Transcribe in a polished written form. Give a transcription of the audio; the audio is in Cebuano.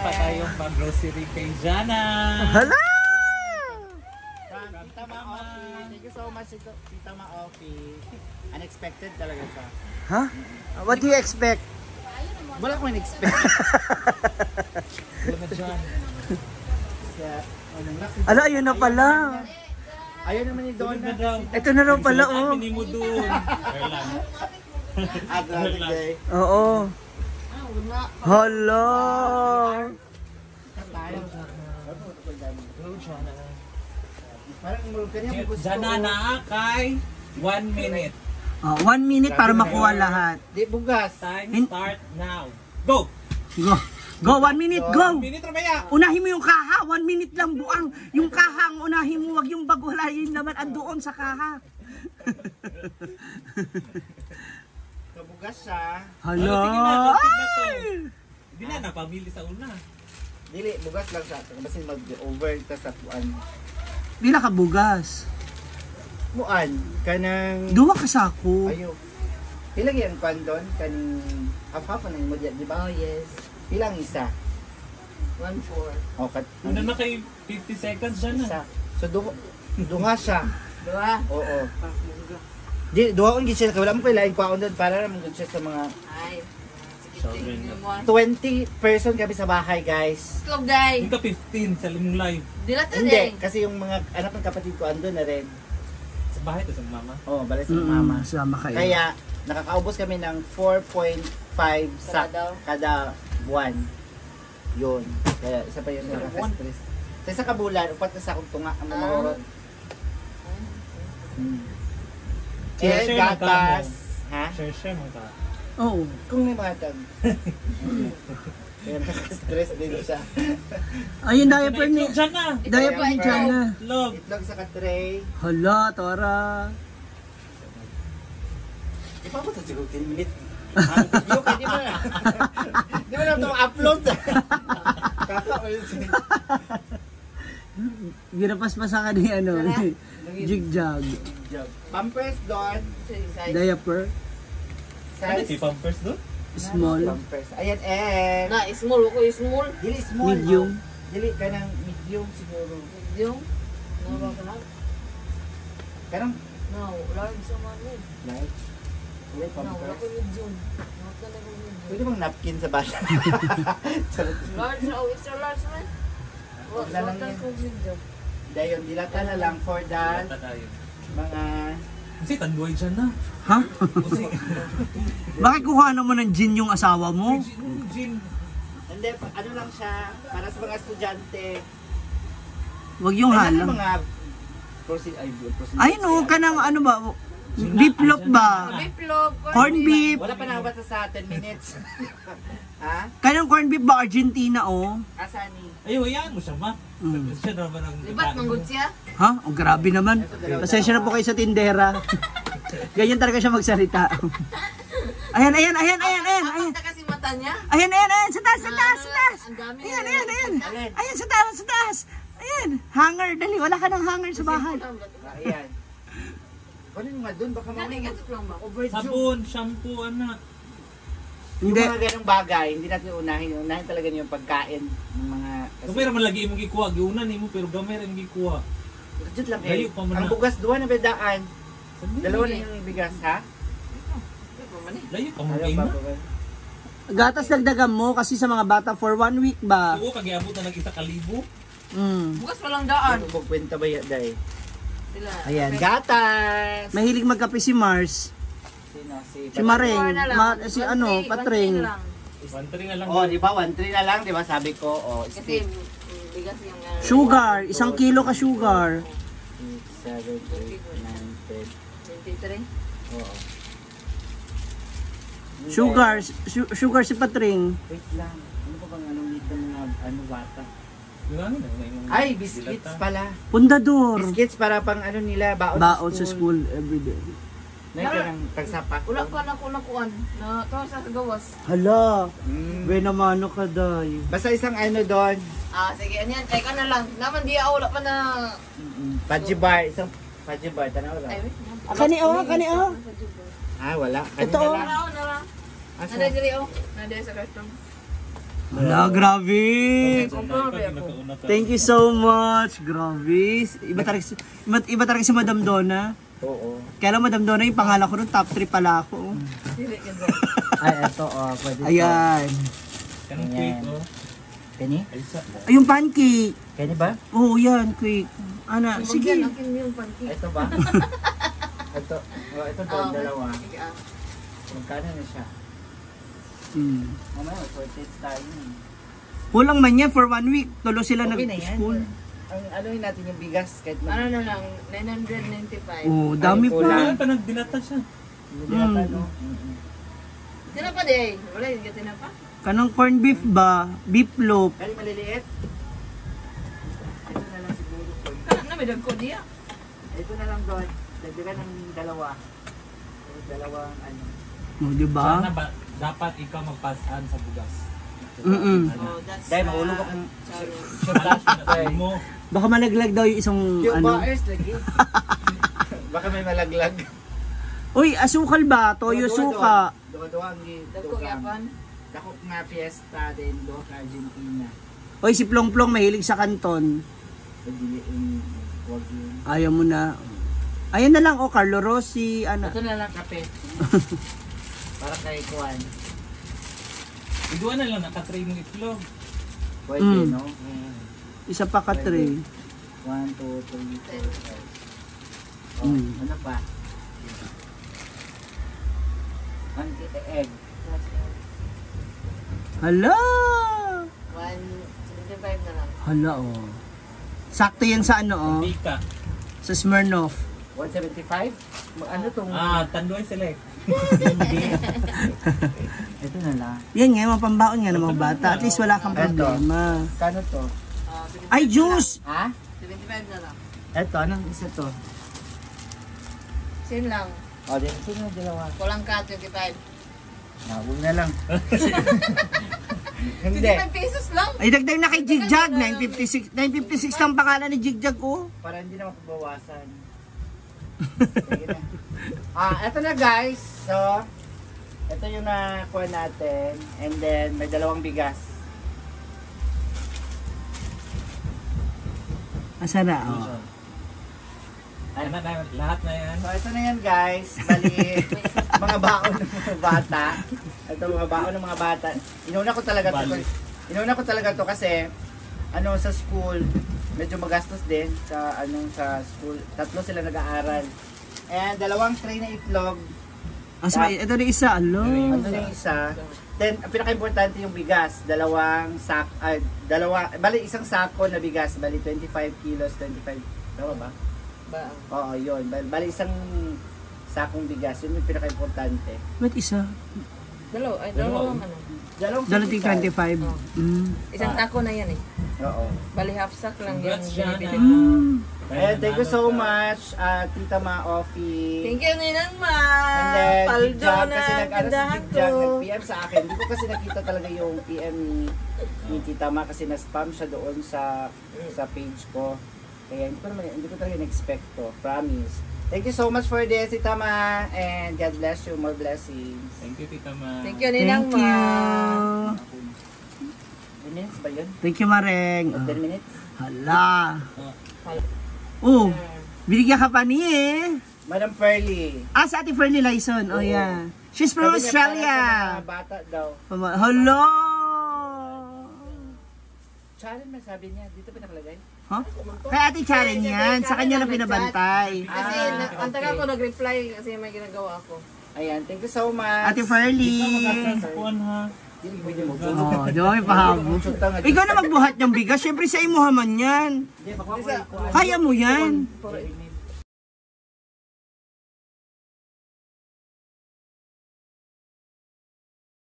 pa tayong pag-grocery kay Jana. Hala! From Tita Maofi. Thank you so much, Tita Maofi. Unexpected talaga siya. Ha? What do you expect? Wala akong in-expect. Wala na dyan. Kaya, ano, Ala, ayun na pala. Ayaw naman ni Tulog Donna. na daw. Ito na raw pala, oh. Ni mo dun. Erlan. Atlantic Day. Oo. Hala! Tayo. Go, Jana. Parang kanya mo gusto. Jana na kay 1 minute. Oh, 1 minute para makuha lahat. Di bugas. Time start now. Go! Go. Go, 1 minute, go! Minute ra ba? Unahin mo yung kaha, 1 minute lang buang. Yung kaha ang unahin mo, wag yung bag, wala yun naman andoon sa kaha. Kabugas siya. Hala! Sige na, konti na to. Ay! Hindi na napamili sa una. Dili, bugas lang siya. Kasi mag-over ta sa kuan. Di na kabugas. Muan, kanang Duwa ka sako. Ayo. Pila gyud ang kuan doon? Kaning half-half na mo di ba? Oh, yes. Ilang isa? 1-4. O kat Una na kay 50 seconds, Jana. isa. So duha siya. Diba? Oo. Di duha kong gid siya kay wala mo kay lain kwaon doon para ra man gud siya sa mga Ay. Sige, Sobrang tingnan mo. 20 person kami sa bahay, guys. Itlog, day. Hindi ka 15 sa limong live. Dila to, Hindi day. kasi yung mga anak ng kapatid ko andun na rin. Sa bahay to sa mama. Oh, balay sa mama. Sama kayo. Kaya nakakaubos kami ng 4.5 sack Kada daw. kada buwan. Yun. Kaya isa pa yun nakaka-stress. Sa isa ka bulan, 4 na sakong tunga ang mga mahurot. Share, Eh, share lang gatas. Ha? Share share mo ka. Oo. Kung may mga tag. Kaya nakaka-stress din siya. Ayun, diaper ni... Itlog, Jana. Diaper ni Jana. Itlog. Itlog sa katray. Hala, Tora. Di pa ako sa siguro 10 minutes. Ang video kaya di mo na. Di mo na ito upload. Kaka, Ginapaspasa ka ni ano, jigjag. Pampers doon. Size. Diaper, Ano Size. si Pampers doon? Small, Pampers. Ayan, eh. Na, small ko, small. Dili small. Medium. Dili ka ng medium siguro. Medium. No, ba ka na? Kanang No, large sa man eh. light. Wala No, wala pampers. ko medium. Not na ko medium. Pwede bang napkin sa bata? Charot. Large oh, extra large man. Wala Wala lang lang yan. ko medium. Dayon, dilata na lang for the Dilata tayo. mga Kasi tanduay dyan na. Ha? Kasi, Bakit kuha naman ng gin yung asawa mo? gin, gin. Hindi, ano lang siya, para sa mga estudyante. Wag yung Ay, halang. mga ay, proceed. Ay no, kanang ano ba? Beef loaf ba? Beef loaf, Corn beef. Wala pa nakabata sa 10 minutes. Ha? Kanang corn beef ba Argentina oh? Asani? Ay, hayaan mo siya, ma. Siya naman ang Libat manggod siya. Ha? Oh, grabe naman. Pasensya na po kayo sa tindera. Ganyan talaga siya magsalita. Ayan, ayan, ayan, ayan, ayan, ayan. Apat na kasi mata niya. Ayan, ayan, ayan, sa taas, sa taas, sa taas. Ang dami. Ayan, ayan, ayan. Alin? Ayan, sa taas, sa taas. Ayan, hanger, dali. Wala ka ng hanger sa bahay. Ayan. Kunin mo nga dun, baka Nani mamaya ka lang ba? overdue. Sabon, shampoo, anak. Yung Hindi. mga ganong bagay, hindi natin unahin. Unahin talaga yung pagkain ng mga. Gamay ra man lagi imong gikuha, giuna nimo pero gamay ra imong gikuha. Legit lang Layo eh. pa man Ang na. bugas, duwa na bedaan. Sabi, Dalawa na yung bigas, ha? Layo pa man Ayaw kayo pa na. ba? Gatas dagdagan mo kasi sa mga bata for one week ba? Oo, kagiabot na nag 1,000. Bukas pa lang daan. Ano mo kwenta ba yan, day? Sila. Ayan. Gatas! Mahilig magkape si Mars. Sino? Si, Si Mareng. Four na lang. Si ano, 1-3, Patreng. 1-3 na lang. 1-3 na lang. Oh, di ba? 1-3 na lang, di ba? Sabi ko, oh, Kasi stick. bigas yung Sugar. 1 kilo ka sugar. 6, 7, 8, 9, 10. 23. Oo. Sugar. Sugar si Patring. Wait lang. Ano pa bang anong dito mga ano bata? Yung ano, may imong Ay, biscuits dilata. pala. Pundador. Biscuits para pang ano nila, baon, Baon sa school everyday. Nay ka ng tagsapak. Wala pa na ko nakuan. Na to sa gawas. Hala. Buena mano ka, day. Basta isang ano doon, Ah, sige, ano yan? Teka na lang. Naman di ako wala pa na. Pudgy bar, isang pudgy bar, tanaw Ay, lang. wait. Kani oh, kani oh. Ah, wala. Kanina Ito, oh. lang. Nara, oh, nara. Asa? Nara diri oh. Nara sa karton. Wala, grabe. Grabe ako. Thank you so much. Grabe. Iba talaga si Madam Donna. Oo. Kaya lang Madam Donna, yung pangalan ko nun, top 3 pala ako. Dili ka ba? Ay, ito, oh, pwede to. Ayan. Kanang cake, oh. Kani? Ay, sa. Ay, yung pancake. Kani ba? Oo, yan, quick. Ana, Sige. sige. Akin yung pancake. Ito ba? Ito, oh, ito doon, Ah, dalawa. Sige ah. Magkano na siya? Mamaya, shortage tayo. Eh. Kulang man yan for one week. Tulo sila Okay na yan. nag-school. Ang ano yun natin yung bigas kahit mag... Ano na lang, 995. Oh, dami Ay, pa. kulang. Kailan pa nagdilata siya? Hindi yata, no? Mm-mm. Tinapa di ay. Wala yung tinapa. Kanang corned beef ba? Beef loaf. Kani maliliit? Ito na lang siguro. Ko. Kana na may dagko diya. Ito na lang doon. Dagdagan ng dalawa. Dalawang ano. Oh, di ba? Sana ba, dapat ikaw magpasahan sa bugas. Mm. Oh, that's Dahil mahulog akong Charo. Alas na sa mo. Baka malaglag daw yung isang Yung ano. bars lagi. Baka may malaglag. Uy, asukal ba? Toyo Duwa-duwa suka. doon. Duwa-duwa ang Dagko yapan. Dako nga fiesta din do ka Argentina. Uy, si Plong Plong mahilig sa kanton. So dili yung wag yun. Ayaw mo na. Ayan na lang, oh, Carlo Rossi, ano. Ito na lang kape. Para kay Kuan. Iduan na lang, nakatray mong itlog. Pwede, no? Isa pa ka tray. 1, 2, 3, 4, 5. Oh, ano pa? Ang egg. Hala! 175 na lang. Hala, oh. Sakto yan sa ano, oh. Bika. Sa Smirnoff. 175? Ano tong... Ah, tanduay select. Ito na lang. Yan nga, yung mga pambaon nga ng mga bata. At least wala kang Eto. problema. Kano to? Ah, 75 Ay, juice! Ha? 75 na lang. Ito, anong isa to? Same lang. O, din, sino yung dalawa? Kulang ka, 25. Ah, huwag na lang. Hindi. 25 pesos lang. Ay, dagdag na kay Jigjag. 956, 956 lang pangalan ni Jigjag, oh. Para hindi na mapabawasan. Sige na. Ah, eto na guys. So, ito yung nakuha natin. And then, may dalawang bigas. Asa na, oh. Ano na, lahat na yan. So, ito na yan guys. Bali, mga baon ng mga bata. Ito, mga baon ng mga bata. Inuna ko talaga to. Bali. Inuna ko talaga to kasi, ano, sa school, medyo magastos din sa, ano, sa school. Tatlo sila nag-aaral. And dalawang tray na itlog. Asa, ito na isa, alo. Ano yung isa? Then, ang pinaka-importante yung bigas. Dalawang sak, ah, dalawa, bali isang sako na bigas. Bali 25 kilos, 25, tama ba? Ba, Oo, yun. Bali isang sakong bigas. Yun yung pinaka-importante. Ba't isa? dalawa, ay dalawang ano. Dalawang Dalawang 25. Isang sako na yan eh. Oo. Bali half sack lang yung Congrats, Jana. binibili ko. Eh, thank you so much, Tita Ma Ofi. Thank you, Ninang Ma. And then, Paldo Jigjag, na kasi nag-ano si tindahan Jigjag, ko. nag-PM sa akin. Hindi ko kasi nakita talaga yung PM ni Tita Ma kasi na-spam siya doon sa page ko. Kaya hindi ko talaga in-expect to. Promise. Thank you so much for this, Tita Ma. And God bless you. More blessings. Thank you, Tita Ma. Thank you, Ninang Thank you. Ma. 10 minutes ba yun? Thank you, Mareng. 10 minutes? Hala. Oh, binigyan ka pa niya eh. Madam Pearly. Ah, sa Ate Fernie Lyson. Oh, Oo. yeah. She's from Sabi niya, Australia. para sa mga bata daw. Hello! Challenge man sabi niya. Dito ba nakalagay? Huh? Kay Ate Karen yan. Sa kanya lang pinabantay. Kasi Ah, ang tagal ko nag-reply kasi may ginagawa ako. Ayan, thank you so much. Ate Ferlie. Sa kuwan ha. Dili, pwede mo. Oh, di ba may pahabo? Ikaw na magbuhat ng bigas. Siyempre sa imuha man yan. Hindi, makuha ko yung kuwan. Kaya mo yan. Jeremy.